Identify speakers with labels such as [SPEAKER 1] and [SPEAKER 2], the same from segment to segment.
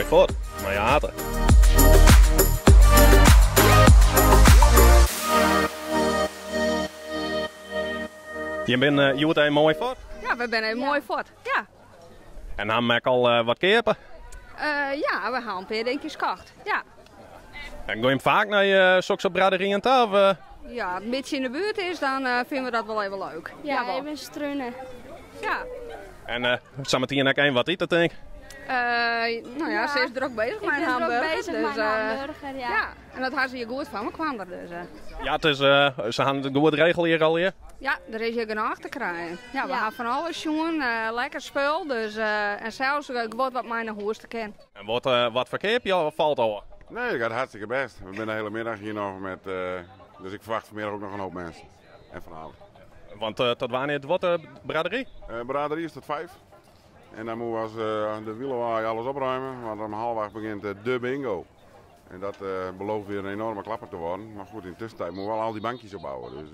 [SPEAKER 1] Moai fuort, mei Ate. Jim binne hjoed even moai fuort?
[SPEAKER 2] Ja, we binne even moai fuort, ja.
[SPEAKER 1] En ha jim ek al wat keape?
[SPEAKER 2] Ja, we ha in pear dinkjes kocht, ja.
[SPEAKER 1] En gean jim faak nei soksoart braderyen ta? Of?
[SPEAKER 2] Ja, as it in bytsje yn de buert is, dan fine we dat wol even leuk.
[SPEAKER 3] Ja, even strune.
[SPEAKER 2] Ja.
[SPEAKER 1] En sametien ek even wat ite, tink?
[SPEAKER 2] No ja, se is drok bezich mei in hamburger.
[SPEAKER 3] Ik bin drok bezich mei in hamburger, ja.
[SPEAKER 2] Ja, en dat ha se hjir goed foar mekoar, dus.
[SPEAKER 1] Ja, it is, se ha it goed regele hjir allegear.
[SPEAKER 2] Ja, der is hjir genôch te krijen. Ja, we ha fan alles sjoen, lekker spul, dus, en sels guod wat mei nei hûs ta kin.
[SPEAKER 1] En wat, wat ferkeapje je of falt ôf?
[SPEAKER 4] Nee, dat gaat hartstikke best. We zijn de hele middag hier nog met, dus ik verwacht vanmiddag ook nog een hoop mensen. En vanavond.
[SPEAKER 1] Want tot wannear duorret de braderie?
[SPEAKER 4] Uh, braderie is tot 5. En dan moeten we als de wielenwaai alles opruimen, want om 7.30 begint de bingo. En dat belooft weer een enorme klapper te worden. Maar goed, in de tussentijd moeten we wel al die bankjes opbouwen. Dus,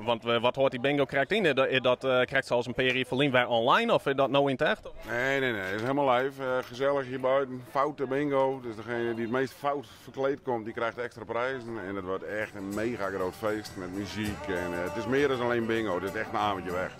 [SPEAKER 1] Want wat hâldt dy bingo krekt yn? Is dat krekt sa as in pear jier ferlyn wer online of is dat no yn it echt?
[SPEAKER 4] Nee, nee, nee. Het is helemaal live. Gezellig hier buiten. Foute bingo. Dus degene die het meest fout verkleed komt, die krijgt extra prijzen. En het wordt echt een mega groot feest met muziek. En het is meer dan alleen bingo. Het is echt een avondje weg.